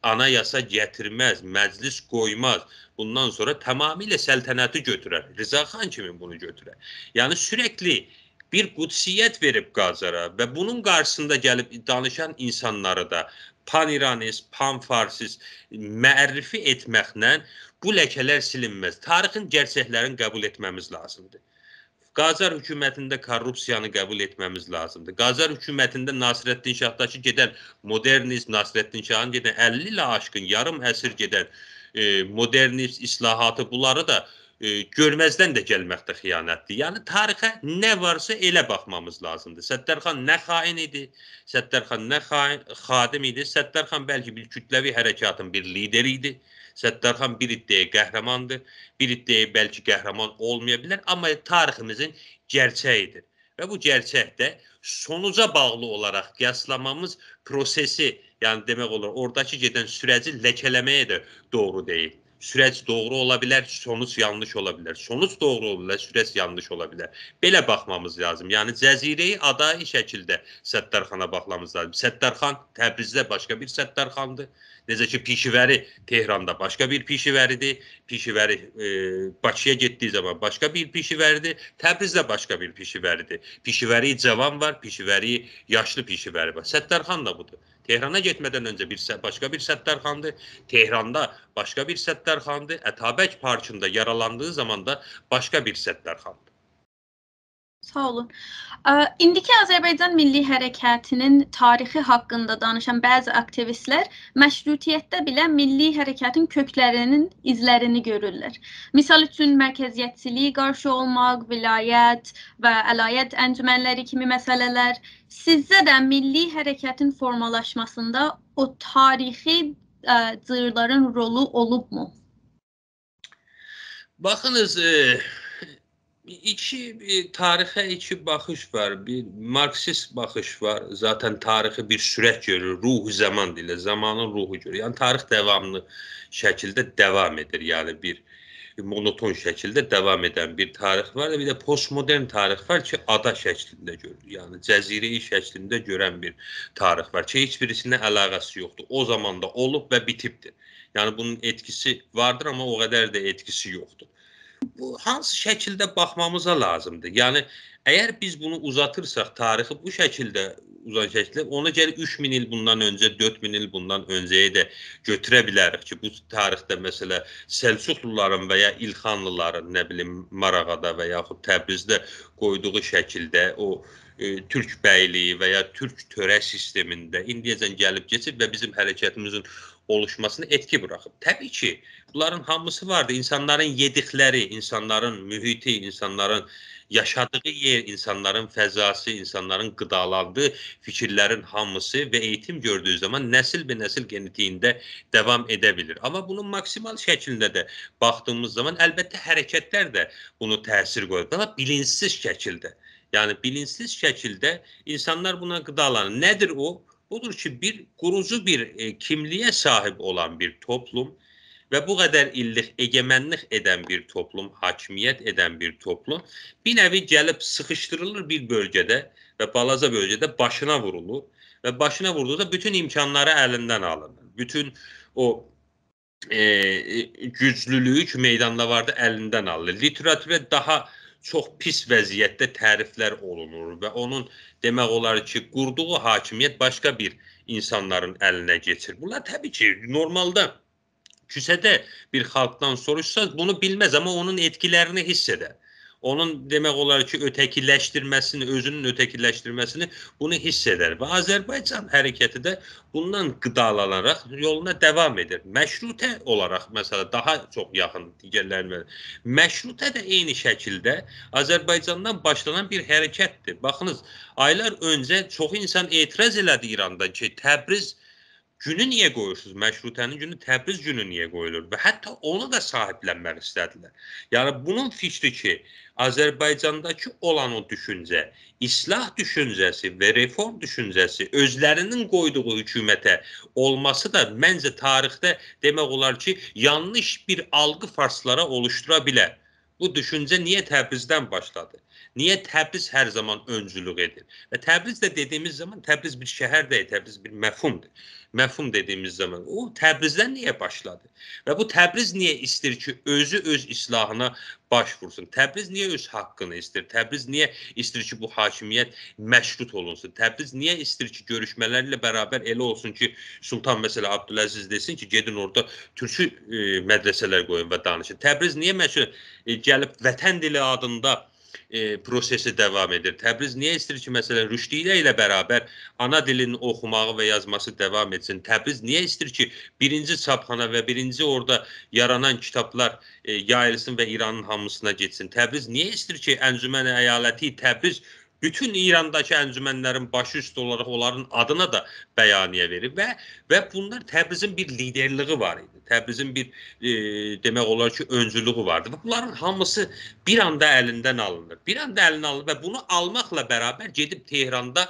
آنایاسا گتیرمز، مجلس قویماز. بوندان سونرا تمامیله سلطنتی گؤتورر. رضا خان کیمی بونو گؤتورر. یعنی، سورکلی بیر قدسیت وئریب قاجارا و بونون قارشیسیندا گلیب دانیشان اینسانلاری دا پان‌ایرانیست، پان‌فارسیست معرفی ائتمکله بو لکه‌لر سیلینمز. تاریخین گئرچکلرینی قبول ائتمه‌میز لازیمدیر. قاجار حکومتینده کورروپسیانی قبول ائتمه‌میز لازیمدیر. قاجار حکومتینده ناصرالدین شاهداکی گئدن مدرنیزم، ناصرالدین شاهین گئدن اللی ایله آشقین، یاریم عصر گئدن، ائ، مدرنیزم، اصلاحاتی، بونلاری دا، ائ، گؤرمزدن ده گلمک ده خیانتدیر. یعنی، تاریخه نه وارسا ائله باخمامیز لازیمدیر. ستارخان نه خائن ایدی، ستارخان نه خائن، خادم ایدی. ستارخان بلکه بیر کوتله‌وی حرکاتین بیر لیدری ایدی. ستارخان بیر ادعای قهرماندیر، بیر ادعای بلکه قهرمان اولمایا بیلر، آمما تاریخیمیزین گئرچه‌ییدیر. و بو گئرچکده سونوجا باغلی اولاراق قیاسلامامیز پروسه‌سی، یعنی دئمک اولار، اوراداکی گئدن سوره‌جی لکه‌له‌مه‌یه ده دوغرو دئییل. سورج دوغرو اولا بیلر، سونوج یانلیش اولا بیلر. سونوج دوغرو اولا بیلر، سورج یانلیش اولا بیلر. بئله باخمامیز لازیم. یعنی جزیره‌ای آدایی شکیلده ستارخانا باخمامیز لازیم. ستارخان تبریزده باشقا بیر ستارخاندیر. نئجه کی پیشه‌وری تهراندا باشقا بیر پیشه‌وری‌دیر. پیشه‌وری، ائ، باکی‌یا گئتدیگی زامان باشقا بیر پیشه‌وری‌دیر. تبریزده باشقا بیر پیشه‌وری‌دیر. پیشه‌وری جاوان وار، پیشه‌وری یاشلی پیشه‌وری وار. ستارخان دا بودور. تهرانا گئتمه‌دن اؤنجه بیر س، باشقا بیر ستارخاندیر. تهراندا باشقا بیر ستارخاندیر. اتابک پارکیندا یارالاندیغی زامان دا باشقا بیر ستارخاندیر. ساغ اولون. ا، ایندیکی آذربایجان میللی حرکتی‌نین تاریخی حاقیندا دانیشان بعضی آکتیویستلر مشروطیتده بئله میللی حرکتین کؤکلری‌نین ایزلرینی گؤرورلر. مثال اوچون، مرکزیتچیلیگه قارشی اولماق، ولایت و علاهت انجمنلری کیمی مسئله‌لر. سیزجه ده میللی حرکتین فورمالاشماسیندا او تاریخی، ا، جیرلارین رولو اولوبمو؟ باخینیز، ائ، ایکی، ائ، تاریخه ایکی باخیش وار. بیر مارکسیست باخیش وار. ذاتاً تاریخی بیر سورت گؤرور، روح زمان دئییرلر، زامانین روحو گؤرور. یعنی تاریخ داواملی شکیلده داوام ائدیر. یعنی بیر مونوتون شکیلده داوام ائدن بیر تاریخ وار. بیر ده پست‌مدرن تاریخ وار کی، آدا شکلینده گؤرور. یعنی جزیره‌ای شکلینده گؤرن بیر تاریخ وار کی، هئچ بیریسینن علاقه‌سی یوخدور. او زامان دا اولوب و بیتیبدیر. یعنی بونون ائتکیسی واردیر، آمما او قدر ده ائتکیسی یوخدور. بو هانسی شکیلده باخمامیزا لازیمدیر؟ یعنی اگر بیز بونو اوزاتیرساق، تاریخی بو شکیلده، اوزان شکیلده، اونا گرک اوچ مین ایل بوندان اؤنجه، دؤرد مین ایل بوندان اؤنجه‌یه ده گؤتوره بیلریک کی، بو تاریخده، مثلا، سلجوقلولارین و یا ایلخانلیلارین، نه بیلیم، ماراغادا و یاخود تبریزده قویدوغو شکیلده او، ائ، تورک بیلیگی و یا تورک تؤره سیستمینده ایندییه‌جن گلیب کئچیب و بیزیم حرکتیمیزین اولوشماسینا ائتکی بوراخیب. طبیعی کی، بونلارین هامیسی واردی. اینسانلارین یئدیکلری، اینسانلارین محیطی، اینسانلارین یاشادیغی یئر، اینسانلارین فضاسی، اینسانلارین غیدالاندیغی فیکیرلرین هامیسی و ائییتیم گؤردویو زامان نسیل به نسیل گئنتیگینده داوام ائده بیلیر. آمما بونون ماکسیمال شکلینده ده باخدیغیمیز زامان، البته، حرکتلر ده بونو تأثیر قویور. آمما بیلینج‌سیز شکیلده. یعنی بیلینج‌سیز شکیلده اینسانلار بونا غیدالانیر. نه‌دیر او؟ بودور کی، بیر قوروجو بیر، ائ، کیملیگه صاحیب اولان بیر توپلوم و بو قدر ایللیک ائگئمنلیک ائدن بیر توپلوم، حاکمیت ائدن بیر توپلوم بیر نوعی گلیب سیخیشدیریلیر بیر بؤلگه‌ده و بالاجا بؤلگه‌ده باشینا وورولور و باشینا ووردوقدا بوتون امکانلاری الیندن آلینیر. بوتون او، ائ، ائ، گوجلولویو کی، میداندا واردی، الیندن آلینیر. لیتراتوره داها چوخ پیس وضعیتده تعریفلر اولونور و اونون، دئمک اولار کی، قوردوغو حاکمیت باشقا بیر اینسانلارین الینه کئچیر. بونلار، طبیعی کی، نورمالدا کوچه‌ده بیر خالقدان سوروشساز، بونو بیلمز، آمما اونون ائتکیلرینی حیس ائدر. اونون، دئمک اولار کی، اؤتکیلشدیرمه‌سینی، اؤزونون اؤتکیلشدیرمه‌سینی بونو حیس ائدر. و آذربایجان حرکتی ده بوندان غیدالاناراق یولونا داوام ائدیر. مشروطه اولاراق، مثلا، داها چوخ یاخین دیگرلرینه. مشروطه ده عینی شکیلده آذربایجاندان باشلانان بیر حرکتدیر. باخینیز، آیلار اؤنجه چوخ اینسان اعتراض ائله‌دی ایراندا کی، تبریز گونو نییه قویورسونوز؟ مشروطه‌نین گونو، تبریز گونو نییه قویولور؟ و حتی اونو دا صاحیبلنمک ایسته‌دیلر. یعنی، بونون فیکری کی، آذربایجانداکی اولان او دوشونجه، اصلاح دوشونجه‌سی و رفورم دوشونجه‌سی، اؤزلرینین قویدوغو حکومته اولماسی دا منجه تاریخده، دئمک اولار کی، یانلیش بیر آلقی فارسلارا اولوشدورا بیلر. بو دوشونجه نییه تبریزدن باشلادی؟ نییه تبریز هر زامان اؤنجولوک ائدیر؟ و تبریز ده دئدیگیمیز زامان، تبریز بیر شهر دئییل، تبریز بیر مفهومدور. مفهوم دئدیگیمیز زامان، او تبریزدن نییه باشلادی؟ و بو تبریز نییه ایسته‌ییر کی، اؤزو اؤز اصلاحینا باش وورسون؟ تبریز نییه اؤز حاققینی ایسته‌ییر؟ تبریز نییه ایسته‌ییر کی، بو حاکمیت مشروط اولونسون؟ تبریز نییه ایسته‌ییر کی، گؤروشمه‌لر ایله برابر ائله اولسون کی، سلطان، مثلا، عبدالعزیز دئسین کی، گئدین اورادا تورکو، ائ، مدرسه‌لر قویون و دانیشین؟ تبریز نییه، مثلا، ائ، گلیب وطن دیلی آدیندا، ائ، پروسه‌سی داوام ائدیر؟ تبریز نییه ایسته‌ییر کی، مثلا، رشدیه ایله برابر آنا دیلینین اوخوماغی و یازماسی داوام ائتسین؟ تبریز نییه ایسته‌ییر کی، بیرینجی چاپخانا و بیرینجی اورادا یارانان کیتابلار، ائ، یاییلسین و ایرانین هامیسینا گئتسین؟ تبریز نییه ایسته‌ییر کی، انجمن ایالتی تبریز بوتون ایرانداکی انجمنلرین باشی اوسته اولاراق اونلارین آدینا دا بیانیه وئریر و، و بونلار، تبریزین بیر لیدرلیگی وار ایدی. تبریزین بیر، ائ، دئمک اولار کی، اؤنجولوگو واردی. و بونلارین هامیسی بیر آندا الیندن آلینیر. بیر آندا الیندن آلینیر و بونو آلماقلا برابر گئدیب تهراندا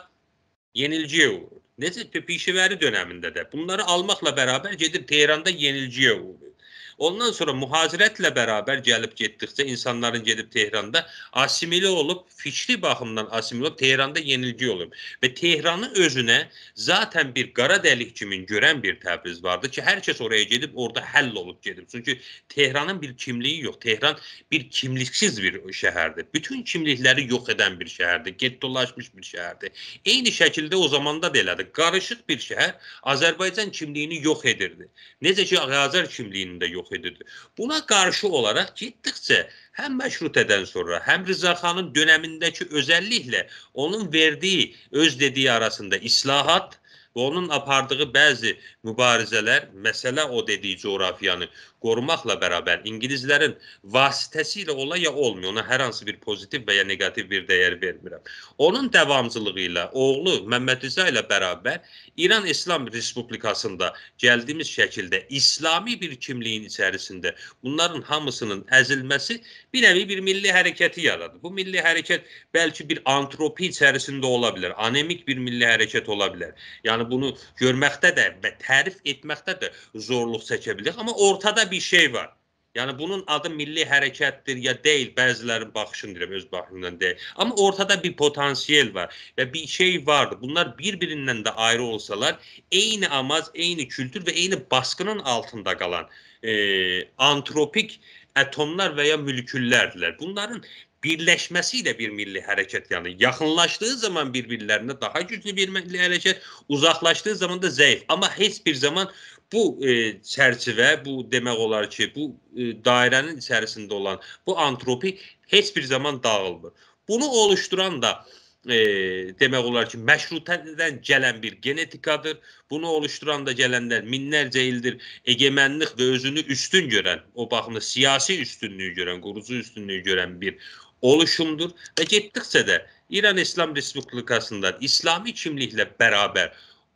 یئنیلگی‌یه اوغرور. نئجه کی، پیشه‌وری دؤنمینده ده بونلاری آلماقلا برابر گئدیب تهراندا یئنیلگی‌یه اوغرور. اوندان سونرا مهاجرتله برابر گلیب گئتدیکجه اینسانلارین گئدیب تهراندا آسیمیله اولوب، فیکری باخیمدان آسیمیله اولوب، تهراندا یئنیلگی اولوب. و تهرانین اؤزونه ذاتاً بیر قارا دلیک کیمی گؤرن بیر تبریز واردی کی، هر کس اورایا گئدیب، اورادا حل اولوب گئدیب. چونکی تهرانین بیر کیملیگی یوخ. تهران بیر کیملیکسیز بیر شهردیر. بوتون کیملیکلری یوخ ائدن بیر شهردیر. گئتتولاشمیش بیر شهردیر. عینی شکیلده او زاماندا دا ائله‌دیر. قاریشیق بیر شهر آذربایجان کیملیگینی یوخ ائدیردی. نئجه کی، آذر کیملیگینی ده یوخ ائدیردی. بونا قارشی اولاراق گئتدیکجه هم مشروطه‌دن سونرا، هم رضا خانین دؤنمینده‌کی اؤزللیکله اونون وئردیگی، اؤز دئدیگی آراسیندا اصلاحات و اونون آپاردیغی بعضی مبارزه‌لر، مسئله او دئدیگی جغرافیانی قوروماقلا برابر اینگیلیسلرین واسطه‌سیله اولا یا اولمویا، اونا هر هانسی بیر پوزیتیو و یا نگاتیو بیر دَیر وئرمیرم. اونون داوامچیلیغی ایله، اوغلو ممد رضا ایله برابر ایران ایسلام رئسپوبلیکاسیندا گلدیگیمیز شکیلده ایسلامی بیر کیملیگین ایچریسینده بونلارین هامیسینین ازیلمه‌سی بیر نوعی بیر میللی حرکتی یارادیر. بو میللی حرکت بلکه بیر آنتروپی ایچریسینده اولا بیلر، آنمیک بیر میللی حرکت اولا بیلر. یعنی بونو گؤرمکده ده و تعریف ائتمکده ده زورلوق چکه بیلریک، آمما اورتادا بیر شئی وار. یعنی بونون آدی میللی حرکتدیر یا دئییل، بعضی‌لرین باخیشینی دئییرم، اؤز باخیمیمدان دئییل. آمما اورتادا بیر پتانسیل وار و بیر شئی واردیر. بونلار بیر-بیریندن ده آیری اولسالار، عینی آماج، عینی کولتور و عینی باسقینین آلتیندا قالان، ائ، آنتروپیک اتملر و یا مولکوللردیرلر. بونلارین بیرلشمه‌سی ایله بیر میللی حرکت، یعنی یاخینلاشدیغی زامان بیر-بیرلرینه داها گوجلو بیر میللی حرکت، اوزاقلاشدیغی زامان دا ضعیف. آمما هئچ بیر زامان بو، ائ، چرچیوه، بو دئمک اولار کی، بو، ائ، دایره‌نین ایچریسینده اولان بو آنتروپی هئچ بیر زامان داغیلمیر. بونو اولوشدوران دا، ائ، دئمک اولار کی، مشروطه‌دن گلن بیر گئنئتیکادیر. بونو اولوشدوران دا گلنلر مینلرجه ایلدیر ائگئمنلیک و اؤزونو اوستون گؤرن، او باخیمدا سیاسی اوستونلویو گؤرن، قوروجو اوستونلویو گؤرن بیر اولوشومدور. و گئتدیکجه ده ایران ایسلام رئسپوبلیکاسیندا ایسلامی کیملیکله برابر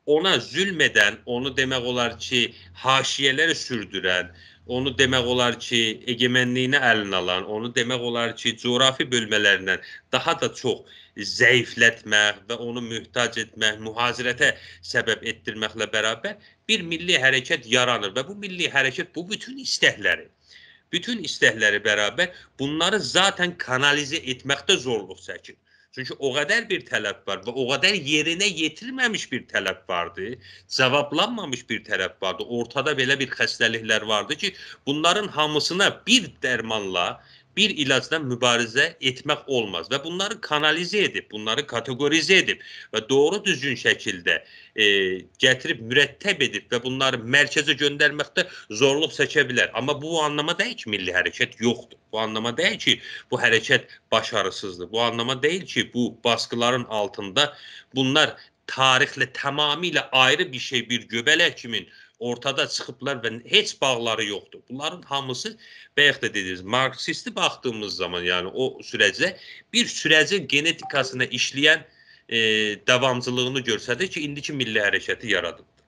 اونا ظلم ائدن، اونو دئمک اولار کی، حاشیه‌لره سوردورن، اونو دئمک اولار کی، ائگئمنلیگینی الینه آلان، اونو دئمک اولار کی، جغرافی بؤلمه‌لریندن داها دا چوخ ضعیفلتمک و اونو محتاج ائتمک، مهاجرته سبب ائتدیرمکله برابر بیر میللی حرکت یارانیر و بو میللی حرکت بو بوتون ایستکلری، بوتون ایستکلری برابر بونلاری ذاتاً کانالیزه ائتمکده زورلوق چکیر. چونکی او قدر بیر طلب وار و او قدر یئرینه یئتیرمه‌میش بیر طلب واردی، جاوابلانمامیش بیر طلب واردی. اورتادا بئله بیر خسته‌لیکلر واردی کی، بونلارین هامیسینا بیر درمانلا، بیر علاجلا مبارزه ائتمک اولماز و بونلاری کانالیزه ائدیب، بونلاری کاتئقوریزه ائدیب و دوغرو دوزگون شکیلده، ائ، گتیریب، مرتب ائدیب و بونلاری مرکزه گؤندرمکده زورلوق چکه بیلر. آمما بو او آنلاما دئییل کی، میللی حرکت یوخدور. بو آنلاما دئییل کی، بو حرکت باشاریسیزدیر. بو آنلاما دئییل کی، بو باسقیلارین آلتیندا بونلار تاریخله تمامیله آیری بیر شئی، بیر گؤبه‌لک کیمین اورتادا چیخیبلار و هئچ باغلاری یوخدور. بونلارین هامیسی، بایاق دا دئدیگیمیز، مارکسیستی باخدیغیمیز زامان، یعنی او سورجده بیر سورجین گئنئتیکاسینا ایشله‌ین، ائ، داوامچیلیغینی گؤستریر کی، ایندیکی میللی حرکتی یارادیبدیر.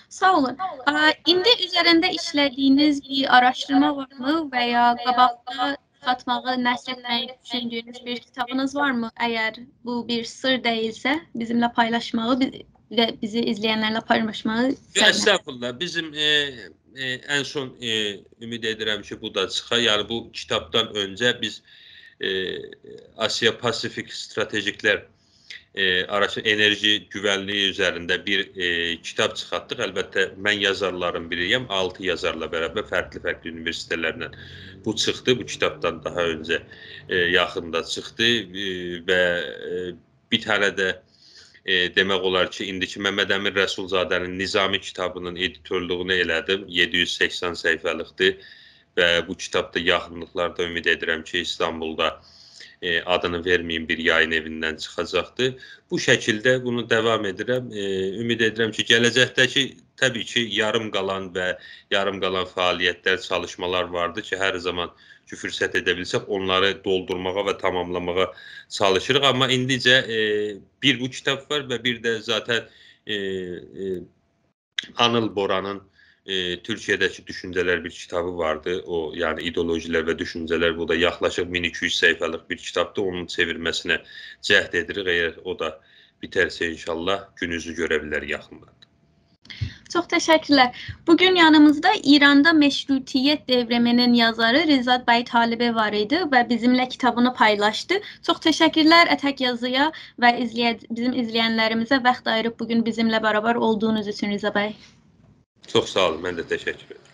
ساغ اولون. آ، ایندی اوزرینده ایشله‌دیگینیز بیر آراشدیرما وارمی و یا قاباقدا چیخارتماغی، نشر ائتمه‌یی دوشوندویونوز بیر کیتابینیز وارمی؟ اگر بو بیر سیر دئییلسه، بیزیمله پایلاشماغی، بیز-، و بیزی ایزله‌ینلرله پایلاشماغی یوخ، ایسترم. استغفرالله. بیزیم، ائ، ائ، ان سون، ائ، امید ائدیرم کی، بو دا چیخار. یعنی بو کیتابدان اؤنجه بیز، ائ، آسیا پاسیفیک استراتژیکلر، ائ، آراشین انرژی گوونلیگی اوزرینده بیر، ائ، کیتاب چیخارتدیق. البته، من یازارلارین بیری‌یم. آلتی یازارلا برابر فرقلی-فرقلی اونیوئرسیتئتلرله بو چیخدی. بو کیتابدان داها اؤنجه، ائ، یاخیندا چیخدی، ائ، و، ائ، بیر دنه ده، ائ، دئمک اولار کی، ایندیکی ممد امین رسولزاده‌نین نظامی کیتابینین ادیتورلوغونو ائله‌دیم. یئددی یوز سکسن صفحه‌لیکدیر و بو کیتاب دا یاخینلیقلاردا، امید ائدیرم کی، ایستانبولدا، ائ، آدینی وئرمه‌ییم، بیر یایین ائویندن چیخاجاقدیر. بو شکیلده بونو داوام ائدیرم. ائ، امید ائدیرم کی، گله‌جکده‌کی، طبیعی کی، یاریم قالان و یاریم قالان فعالیتلر، چالیشمالار واردی کی، هر زامان کی، فرصت ائده بیلسک، اونلاری دولدورماغا و تماملاماغا چالیشیریق. آمما ایندیجه، ائ، بیر بو کیتاب وار و بیر ده ذاتاً، ائ، ائ، آنیل بورانین، ائ، تورکیه‌ده‌کی دوشونجه‌لر بیر کیتابی واردی. او، یعنی، ایدئولوژی‌لر و دوشونجه‌لر. بو دا یاخلاشیق مین ایکی یوز صفحه‌لیک بیر کیتابدیر. اونون چئویرمه‌سینه جهد ائدیریک. اگر او دا بیترسه، انشاءالله، گونوزو گؤره بیلر یاخینلاردا. چوخ تشکرلر. بوگون یانیمیزدا ایراندا مشروطیت دئوریمی‌نین یازاری رضا بی طالبی وار ایدی و بیزیمله کیتابینی پایلاشدی. چوخ تشکرلر اتک یازی‌یا و ایزله‌یه-، بیزیم ایزله‌ینلریمیزه واخت آییریب بوگون بیزیمله برابر اولدوغونوز اوچون، رضا بی. چوخ ساغ اولون، من ده تشکر ائدیرم.